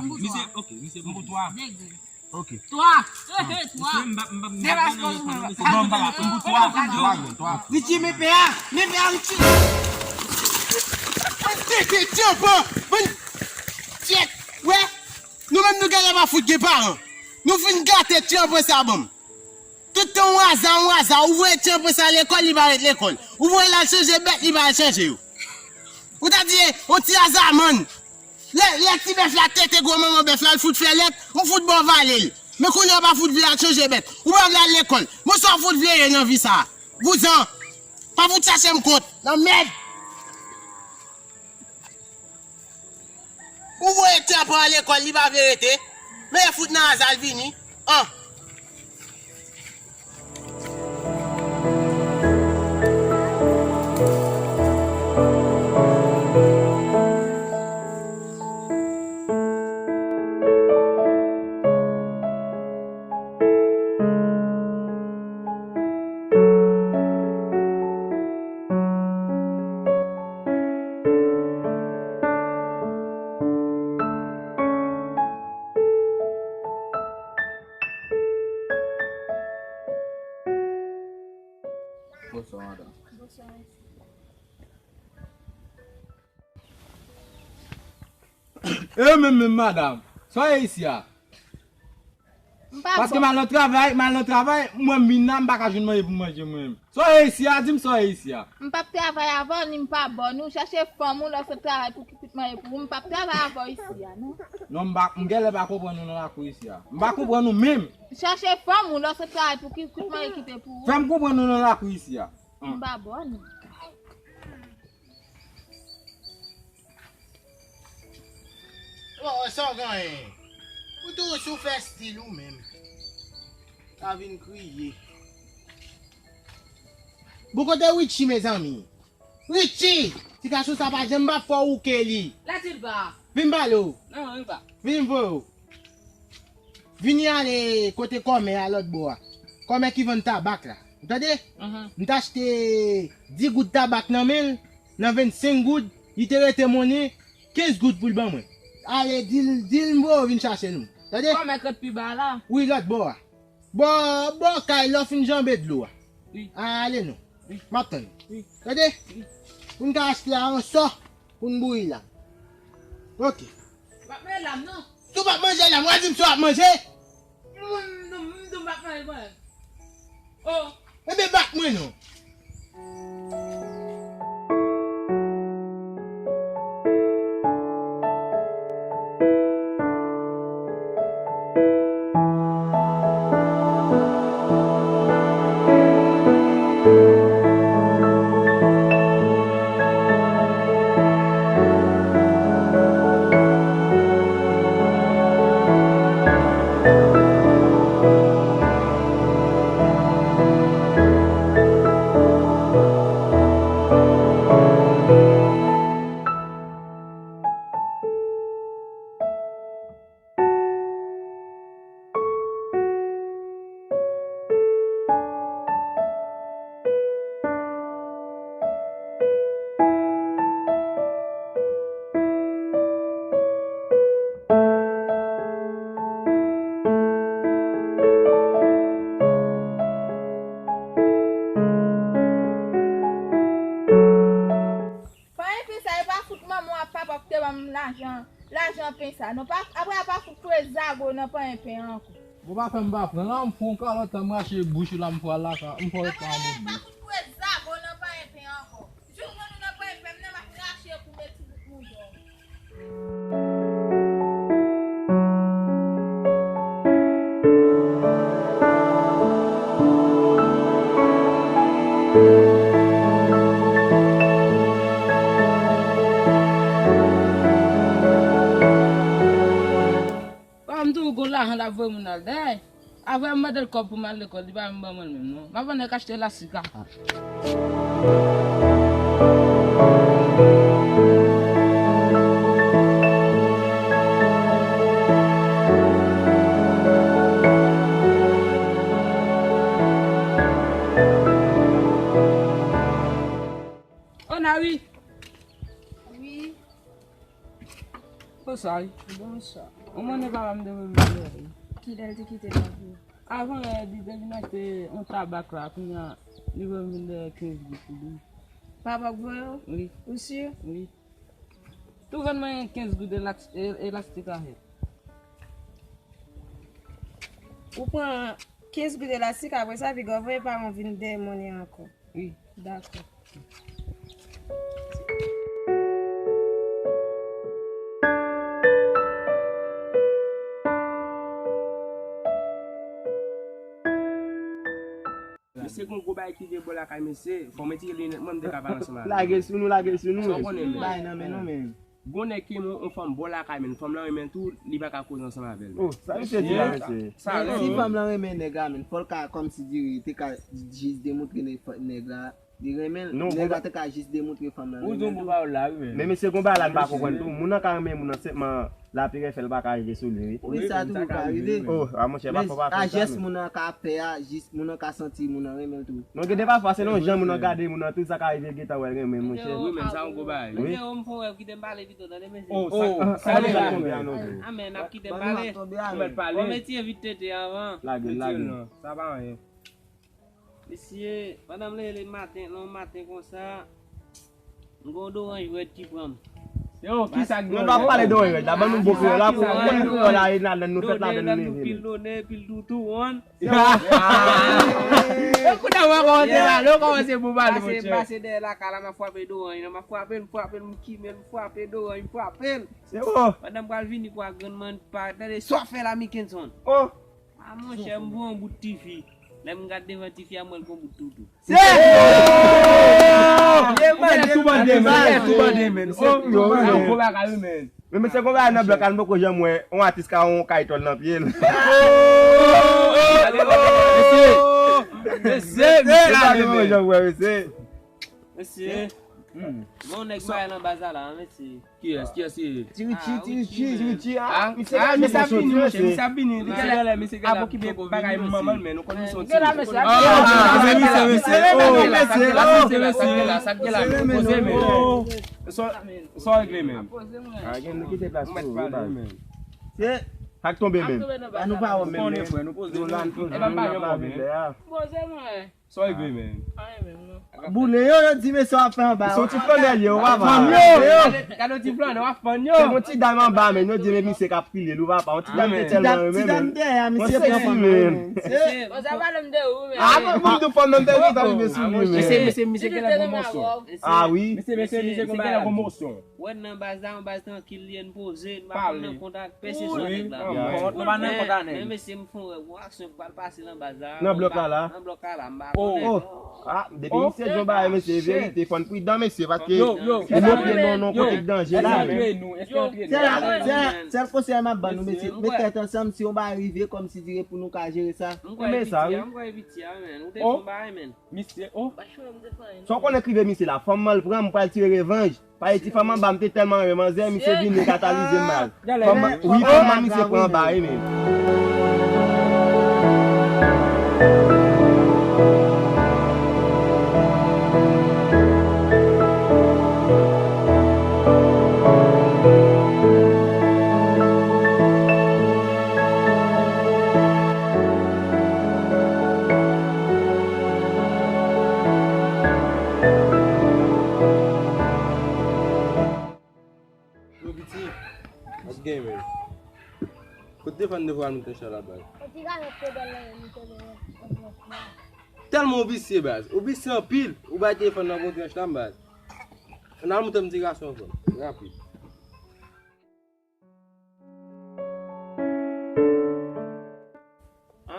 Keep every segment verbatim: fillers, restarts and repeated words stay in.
Misye, ok, misye bon pou twa. Ok. Twa. He, he, twa. Misye, m pa, m pa, m pa konnen yon twa nan misye. Non, m pa, m pou twa. M pa konnen twa. Richie, men pè a. Men pè a, Richie. Mwen tete tyanpan. Mwen tchèk. Wè. Nou menm nou genlè pa fout gen paran. Nou fin gate tyanpan sa ban m. Tout tan yon aza, yon aza. Ou voye tyanpan sa lekòl, li pa ret lekòl. Ou voye l al chanje bèt, li pa al chanje yo. Ou ta di, yon ti aza mann. Lè, lè ti bèf la tete gwo manman bèf la, l fout fè lèt, ou fout ba w vale l. Men kounye a w pa fout vle al chanje bèt. Ou pa vle al lekòl. Bon, sa w fout vle ye nan vi sa a? Vouzan. Pa fout chache m kont. Lanmèd. Ou voye tyanpan an lekòl, li pa vle rete. Men fout nan aza l vini. An. Bonswa, madanm. Bonswa, mesye. E menm, menm, madanm, sa w ye isi a? M pa bon. Paske m al nan travay, m al nan travay, mwen menm la, m pa ka jwenn manje pou m manje mwen menm. Sa w ye isi a? Di m sa w ye isi a. M p ap travay avè w, ni m pa bon. Ou chache fanm ou lè w sot travay pou ki kout manje pou ou. M p ap travay avè w isi a, non. Non, m pa, m genlè pa konprann ou nan lakou isi a. M pa konprann ou menm. Chache fanm ou lè w sot travay pou ki kout manje kite pou ou. Fè m konprann ou nan lakou isi a. M pa bon, non. Oh, sa w genyen? Ou tou sou fè stil ou menm. Ka vin kriye. Bon, kote Richie, mezanmi? Richie! Ti gason sa pa janm pa fè w wouke li. Latilba. Vin pale w. Non, vin pa. Vin voye w. Vini ale kote kòmè a lòt bò a. Kòmè ki vann tabak la. Ou tande? Mhm. M t achte dis goud tabak nan men l, nan vennsenk goud, li te rete monnen kenz goud pou l ban mwen. Ale, di l, di l m voye w vin chache l. Tande? Kòmè k ret pi ba la. Wi, lòt bò a. Bò, bò kay lè w fin janbe dlo a. Wi. Ale non. Wi. M ap tann. Wi. Tande? Wi. Pou n ka achte a yon sò pou n bouyi la. Ok. W ap manje lam non. Si w p ap manje lam, w a di m si w ap manje? M, m, m, m, m ap manje mwen. Oh. Ebyen bat mwen non. Panyen pen sa, e pa fout manman w ak papa w ki te ban m lajan, lajan pen sa. Non, pa, apre a pa fout kwe zago nan panyen pen an ankò. Bon, pa fè m pa pran. La, m fè yon kalòt, m rache bouch ou la, m fè w al lakay, m fè w ret pa yon bout bouch. Apre a pa fout kwe zago nan panyen pen an ankò. Jou w konn ou nan panyen pen, m nan m ap rache kou meti bout mouda w. Papa m toujou gon lajan l ap voye moun al. Dayè, apre m mande l kòb pou m al lekòl, li pa menm ban mwen l menm non. M ap annik achte elastik la. Ona wi. Wi. Oh, Sa wi. Bonswa. Ou konnen papa m te voye m vin dèyè. Kilè l te kite l la pou ou? Avan yè, li te vin achte yon tabak la, kounye a, li voye m vin dèyè kenz goud pou li. Papa k voye w? Wi. Ou si? Wi. Tou vann mwen kenz goud elaks-, e-, elastik la fè. Ou pran kenz goud elastik, apre sa, piga w voye paran w vin dèyè monnen ankò. Wi. Dakò. Mesye, gon gwo bagay ki vye bò lakay mesye. Fò m retire linèt mwen, m te ka pale ansanm avè w. Lage sou nou, lage sou nou. Sa w konnen, men. Bay nan men nou, men. Gon nèg ki renmen yon fanm bò lakay, men fanm lan renmen l tou, li pa ka koze ansanm avè l, men. Oh, sa misye di la, mesye. Sa, si fanm lan renmen nèg la, men fò l ka kòmsi diri, te ka jis demontre nèg la li renmen l. Nèg la te ka jis demontre fanm lan renmen l tou. Ou di yon bon pawòl la, wi, men. Men mesye, gon bagay la n pa konprann tou. Moun nan ka renmen moun nan senpman laperèz fè l pa ka rive sou li, wi. Wi, sa tou ka rive. Oh, a monchè, pa fò pa fè sa, men. Sajès moun nan ka fè a, jis moun nan ka santi moun nan renmen l tou. Non, gen de pafwa, se nan jan moun nan gade moun nan tou, sa ka rive gentan wè l renmen, monchè. Wi, men sa yon gwo bagay. Wi. Mesye, m fè w wè, kite m pale pito, tande, mesye. Oh, sa, sa deja tonbe a non. A, men, n ap kite m pale. Ou mèt pale. Bon, mesye, evite tete anvan. Lage l, lage l. Sa pa anyen. Mesye, pandan m leve maten, nan maten konsa, m gen yon doranj rèd ki pran m. Yo, kisa k gen? Nou ap pale doranj rèd la, ban nou bon kreyòl la, pou nou konn kreyòl la, e ladann nou fèt, ladann nou leve. Pil donnen, pil toutou, wan. E kounye a w kòmanse pale, w kòmanse pou pale, monchè. Pase dèyè lakay la, m ap frape doranj nan, m ap frape l, m frape l, m kimen l, m frape doranj, m frape l. Se o. Pandan m pral vini pou a grann man pa, tande, sa w fè la, Mickenson? O. A, monchè, m pran yon bout tifi. Lè m gad devan tifi a, m wè l gon bout toutou. Se! Ou genlè tou bande, men. Ou genlè tou bande, men. O, yo, yo. Sa yon gwo bagay, wi, men. Men mesye, gon bagay nan blòk la, m poko janm wè yon atis ka yon kaytòl nan pye l. Mesye, mesye, mesye, mesye. Mesye. Bon nèg bay nan baz la, mesye. Kiyès, kiyès se? Ti Richie, Ti Richie, Ti Richie, a, misye ap vini, monchè, misye ap vini. Li genlè, misye genlè ap okipe bagay manman l, men nou konn misye yon ti. Sa k gen la, mesye? Sa k gen la, sa k gen la, poze, men. Sa w regle, men? A, gen nou kite plas pou ou, men. Se sa k tonbe, men. A, nou pa wè menm, men. Nou la, nou la, nou la. Poze mwen. Sa w regle, men? Anyen menm, non. Boule yo, yo di mesye w ap fè anba. Se yon ti flannè l ye, w papa. Fann yo! Gade yon ti flannè, w ap fann yo. Se yon ti dam anba, men yo di men misye k ap file l, w papa. Yon ti dam te tèlman renmen, men. Ti dam dèyè a, misye pran fanm nan, men. Bon, sa pale m de ou, men. A, bon, bon, de fanm nan te di ta rive sou li, men. Mesye, mesye, misye genlè gon mosyon. A, wi. Mesye, mesye, misye genlè gon mosyon. Wè n nan baz la, yon baz trankil li ye, n poze, n pa konn nan kont ak pèsesyon nèg la. Nou pa nan kont ak nèg. Men mesye, m fè yon rèv, yon aksyon k pral pase nan baz la. Nan blòk la, la? Nan blòk la, la, m pa konnen. O, a, depi misye di yon bagay, mesye, e verite, fò n pridan, mesye, paske li montre nou, nou kote k danje la. Sèl, sèl, sèl konsèy m ap ban nou, mesye, met tèt ansanm, si yon bagay rive, kòmsi dire pou nou ka jere sa. M kwè e piti a, men. Ou te fè yon bagay, men. Misye, o. Sa w konnen k rive misye la, fanm an l pran, m pral tire revanj. Paske ti fanm anba m te tèlman renmen manzè, misye vini katalize m mal. Fanm an, wi, fanm an misye pran anba, wi, men. Yo, piti, ap gen, men. Kote telefòn de vwa nou te chan la, baz? Yon ti gason te bèl nan men, nou te bèl nan men. Tèlman ou visye, baz. Ou visye anpil. Ou bay telefòn nan bon tranch la, baz. Ann al montre m ti gason ankò. Rapid.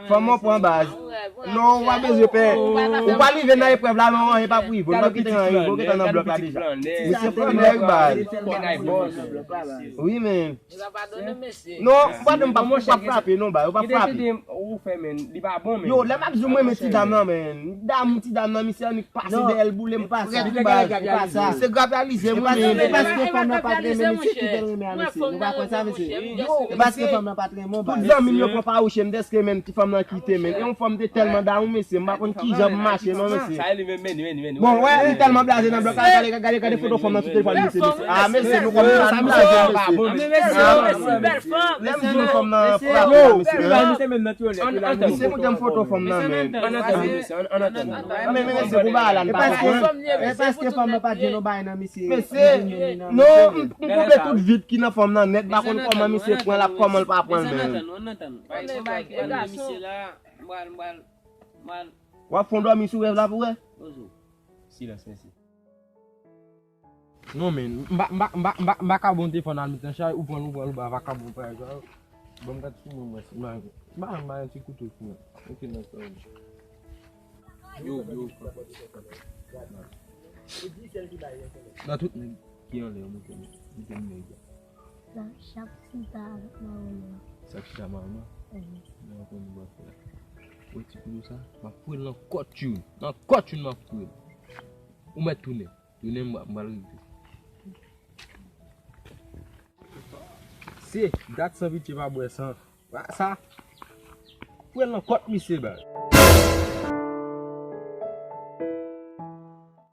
Fanm an pran baz. Non, ou pa bezwen pè. Ou pa rive nan eprèv la, non, anyen p ap rive. Ou p ap kite anyen, ou gentan nan blòk la deja. Misye flannè, wi, baz. Wi, men. Non, ou pa, ou p ap frape, non, baz. Ou p ap frape. Yo, lè m ap di w mwen renmen ti dam nan, men. Dam, ti dam nan, misye annik pase dèyè l, boule m frèt, wi, baz. Se grapyalize m, wi, men. E paske fanm nan pa t renmen misye ki fè l renmen a misye. Nou pa kwè sa, mesye? E paske fanm nan pa t renmen w, baz. Tout zanmi m yo pran pa wouche m dèske, men, ti fanm nan kite, men. E yon fanm te tèlman Manda yon mesye, m pa konn kijan m mache non mesye. Bon, wè, m tèlman blaze nan blòk la, gade, gade, gade foto fanm nan sou telefòn misye, mesye. Ah, mesye, nou kòm blaze nan pa bon, mesye. Lè m di nou fanm nan frape la, mesye. Misye montre m foto fanm nan, men. Men, men, mesye, pou bagay la, n pa konprann. E paske fanm nan pa di nou bay nan misye. Mesye, non, m, m koupe tout vit ki nan fanm nan nèt, m pa konn kòman misye pran l ak kòman l pa pran l menm. Misye la, m pral, m pral, m pral. W ap fon dòmi sou rèv la pou wè? Silans, mesye. Non, men, m pa, m pa, m pa, m pa, m pa ka bon telefòn al met nan chaj, ou pran l, ou pran l, ou ba vakabon pa yo. Bon, m gad sou mwen, mwen, si mwen, m pa, m pa yon ti kouto sou mwen. Ok, nan sa. Yo, yo. Nan tout nèg ki anlè, mwen, mwen, mwen, mwen. Sa k chita avèk mawon nan. Sa k chita mawon nan? Mhm. Mwen konn mwen fè. Wè ti kouto sa, m ap foure l nan kòt youn. Nan kòt youn m ap foure l. Ou mèt tounen. Tounen m, m pral regle. Se dat san pitye pa bwè san. Sa. Foure l nan kòt misye baz.